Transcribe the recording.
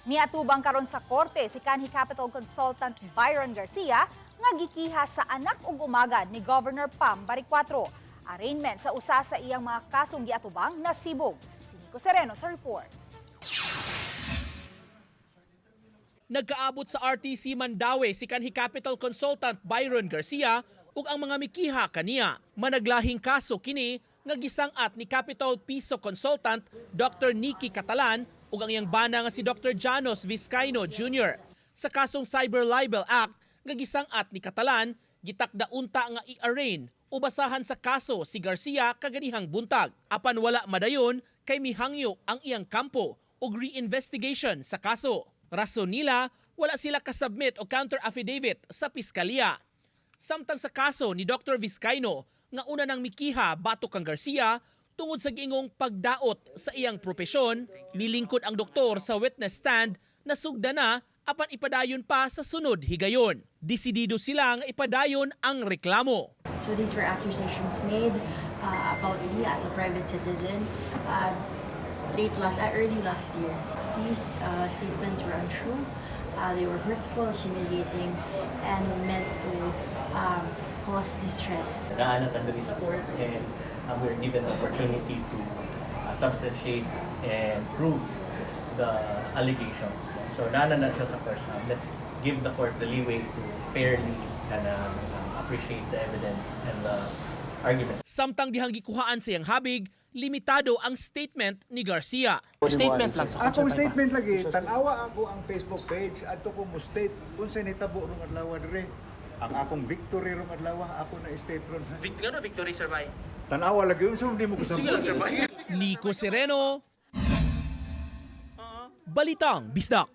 Miatubang karon sa korte si Kanhi Capital Consultant Byron Garcia nga gikiha sa anak ug umagad ni Governor Pam Baricuatro. Arraignment sa usa sa iyang mga kasong giatubang nasibog. Si Nico Sereno sa report. Nagkaabot sa RTC Mandaue si Kanhi Capital Consultant Byron Garcia ug ang mga mikiha kaniya. Managlahing kaso kini nga gisang-at ni Capital Piso Consultant Dr. Nikki Catalan ug ang iyang bana nga si Dr. Janos Vizcaino Jr. Sa kasong Cyber Libel Act nga gisang-at ni Catalan, gitakda unta nga i-arraign o basahan sa kaso si Garcia kaganihang buntag. Apan wala madayon kay mihangyo ang iyang kampo og reinvestigation sa kaso. Rason nila, wala sila kasubmit o counter affidavit sa piskalya. Samtang sa kaso ni Dr. Vizcaino nga una nang mikiha batok kang Garcia tungod sa giingong pagdaot sa iyang propesyon, nilingkod ang doktor sa witness stand na sugda na apan ipadayon pa sa sunod higayon. Desidido sila nga ipadayon ang reklamo. So these were accusations made about me as a private citizen late last, early last year. These statements were untrue. They were hurtful, humiliating, and meant to cause distress. Naa na ta diri sa court and we're given the opportunity to substantiate and prove the allegations. So naa na siya sa court. Let's give the court the leeway to fairly kind of appreciate the evidence and the arguments. Samtang dihang gikuhaan sa iyang habig, limitado ang statement ni Garcia. Statement lang sa Akong statement lagi, tanawa ako ang Facebook page adto ko mo state unsay nitabo rong adlaw dire. Ang akong victory rong adlaw, ako na state ron. Victory, victory, sir, bay. Tanawa lagi unsa di mo kasabot. Nico Sereno, Balitang Bisdak.